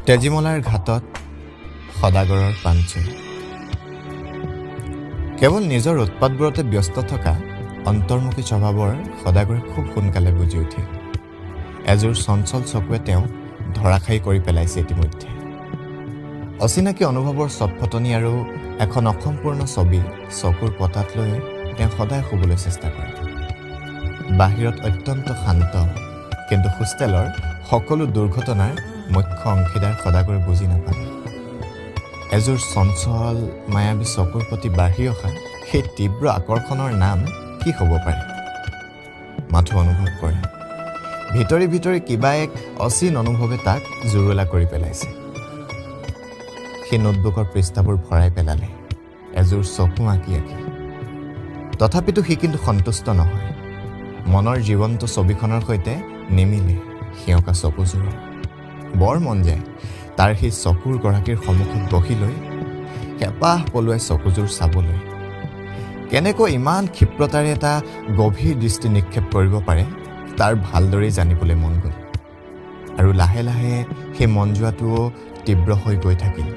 তেজীমলাৰ ঘাটত সদাগৰৰ পাঞ্চৈ। কেৱল নিজৰ উৎপাতবোৰতে ব্যস্ত থকা অন্তৰ্মুখী স্বভাৱৰ সদাগৰে খুব সোনকালে বুজি উঠিল এযোৰ চঞ্চল চকুৱে তেওঁক ধৰাশায়ী কৰি পেলাইছে ইতিমধ্যে। অচিনাকি অনুভৱৰ চটফটনি আৰু এখন অসম্পূৰ্ণ ছবি চকুৰ পতাত লৈ তেওঁ সদায় শুবলৈ চেষ্টা কৰে। বাহিৰত অত্যন্ত শান্ত, কিন্তু হোষ্টেলৰ সকলো দুৰ্ঘটনাৰ মুখ্য অংশীদাৰ সদাগৰে বুজি নাপালে এযোৰ চঞ্চল মায়াবী চকুৰ প্ৰতি বাঢ়ি অহা সেই তীব্ৰ আকৰ্ষণৰ নাম কি হ'ব পাৰে। মাথো অনুভৱ কৰে ভিতৰি ভিতৰি কিবা এক অচিন অনুভৱে তাক জুৰুলা কৰি পেলাইছে। সেই নোটবুকৰ পৃষ্ঠাবোৰ ভৰাই পেলালে এযোৰ চকু আঁকি আঁকি। তথাপিতো সি কিন্তু সন্তুষ্ট নহয়। মনৰ জীৱন্ত ছবিখনৰ সৈতে নিমিলে সিহঁকা চকুযোৰৰ। বৰ মন যায় তাৰ সেই চকুৰ গৰাকীৰ সন্মুখত বহি লৈ হেঁপাহ পলুৱাই চকুযোৰ চাবলৈ। কেনেকৈ ইমান ক্ষিপ্ৰতাৰে এটা গভীৰ দৃষ্টি নিক্ষেপ কৰিব পাৰে তাৰ ভালদৰেই জানিবলৈ মন গ'ল। আৰু লাহে লাহে সেই মন যোৱাটোও তীব্ৰ হৈ গৈ থাকিল।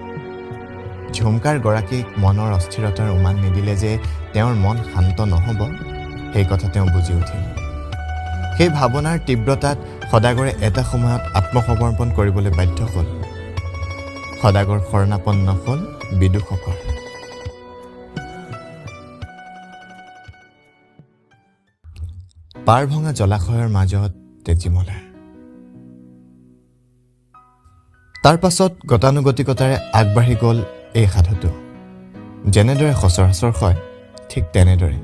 ঝুমকাৰ গৰাকীক মনৰ অস্থিৰতাৰ উমান নিদিলে যে তেওঁৰ মন শান্ত নহ'ব, সেই কথা তেওঁ বুজি উঠিল। সেই ভাৱনাৰ তীব্ৰতাত সদাগৰে এটা সময়ত আত্মসমৰ্পণ কৰিবলৈ বাধ্য হ'ল। সদাগৰ শৰণাপন্ন হ'ল বিদূষকৰ। পাৰ ভঙা জলাশয়ৰ মাজত তেজীমলা। তাৰ পাছত গতানুগতিকতাৰে আগবাঢ়ি গ'ল এই সাধুটো। যেনেদৰে সচৰাচৰ হয় ঠিক তেনেদৰে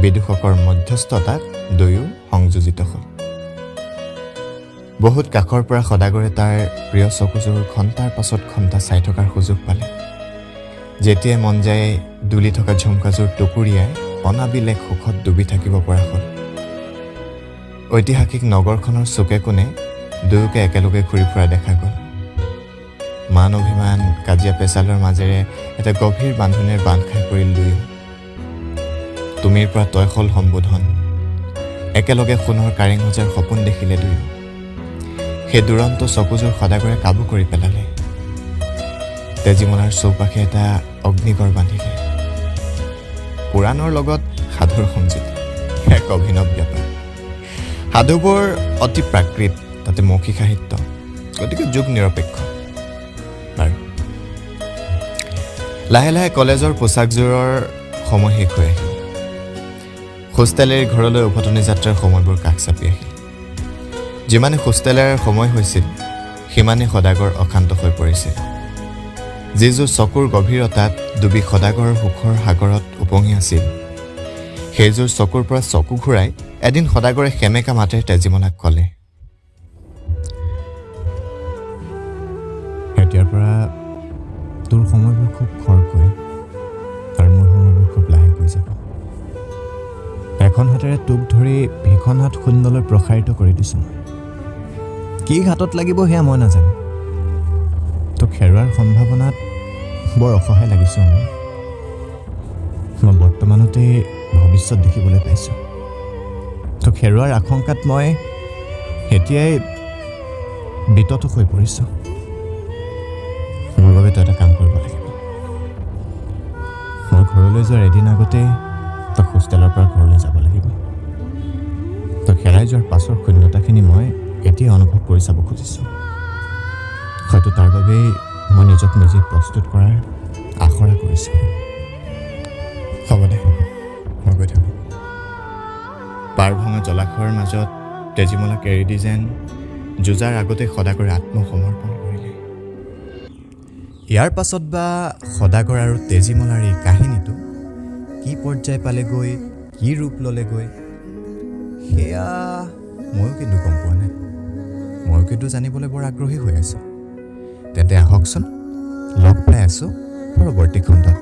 বিদূষকৰ মধ্যস্থতাত দুয়ো সংযোজিত হ'ল। বহুত কাষৰ পৰা সদাগৰে তাৰ প্ৰিয় চকুযোৰ ঘণ্টাৰ পাছত ঘণ্টা চাই থকাৰ সুযোগ পালে। যেতিয়াই মন যায় দুলি থকা ঝুমকাযোৰ টুকুৰিয়াই অনাবিলেখ সুখত ডুবি থাকিব পৰা হ'ল। ঐতিহাসিক নগৰখনৰ চুকে কোণে দুয়োকে একেলগে ঘূৰি ফুৰা দেখা গ'ল। মান অভিমান কাজিয়া পেচালৰ মাজেৰে এটা গভীৰ বান্ধোনেৰে বান্ধ খাই পৰিল দুয়ো। তুমিৰ পৰা তই হ'ল সম্বোধন। একেলগে সোণৰ কাৰেং সজাৰ সপোন দেখিলে দুয়ো। সেই দুৰন্ত চকুযোৰ সদাগৰে কাবু কৰি পেলালে। তেজীমলাৰ চৌপাশে এটা অগ্নিগড় বান্ধিলে। পুৰাণৰ লগত সাধুৰ সংযোগ এক অভিনৱ ব্যাপাৰ। সাধুবোৰ অতি প্ৰাকৃত, তাতে মৌখিক সাহিত্য, গতিকে যুগ নিৰপেক্ষ। বাৰু, লাহে লাহে কলেজৰ পোছাকযোৰৰ সময় শেষ হৈ আহিল। হোষ্টেলেৰ ঘৰলৈ উভতনি যাত্ৰাৰ সময়বোৰ কাষ চাপি আহিল। যিমানে হোষ্টেলেৰ সময় হৈছিল সিমানেই সদাগৰ অশান্ত হৈ পৰিছিল। যিযোৰ চকুৰ গভীৰতাত ডুবি সদাগৰৰ সুখৰ সাগৰত উপঙি আছিল, সেইযোৰ চকুৰ পৰা চকু ঘূৰাই এদিন সদাগৰে সেমেকা মাতেৰে তেজীমলাক ক'লে, এতিয়াৰ পৰা তোৰ সময়বোৰ খুব খৰকৈ আৰু মোৰ সময়বোৰ খুব লাহেকৈ যাব। এখন হাতেৰে তোক ধৰি সিখন হাত শূন্যলৈ প্ৰসাৰিত কৰি দিছোঁ মই। কি হাতত লাগিব সেয়া মই নাজানো। তোক হেৰুৱাৰ সম্ভাৱনাত বৰ অসহায় লাগিছোঁ মোৰ। মই বৰ্তমানতেই ভৱিষ্যত দেখিবলৈ পাইছোঁ। তোক হেৰুৱাৰ আশংকাত মই এতিয়াই বিতত হৈ পৰিছোঁ। মোৰ বাবে তই এটা কাম কৰিব লাগিব। মই ঘৰলৈ যোৱাৰ এদিন আগতেই তই হোষ্টেলৰ পৰা ঘৰলৈ যাব লাগিব। তই হেৰাই যোৱাৰ পাছৰ শূন্যতাখিনি মই এতিয়া অনুভৱ কৰি চাব খুজিছোঁ। হয়তো তাৰ বাবেই মই নিজক নিজে প্ৰস্তুত কৰাৰ আখৰা কৰিছোঁ। হ'ব দে, মই গৈ থাকোঁ। পাৰ ভঙা জলাশয়ৰ মাজত তেজীমলাক এৰি দি যেন যুঁজাৰ আগতে সদাগৰে আত্মসমৰ্পণ কৰিলে। ইয়াৰ পাছত বা সদাগৰ আৰু তেজীমলাৰ এই কাহিনীটো কি পৰ্যায় পালেগৈ, কি ৰূপ ল'লেগৈ, সেয়া ময়ো কিন্তু গম পোৱা নাই। ময়ো কিন্তু জানিবলৈ বৰ আগ্ৰহী হৈ আছোঁ। তেন্তে আহকচোন, লগ পাই আছোঁ পৰৱৰ্তী খণ্ডত।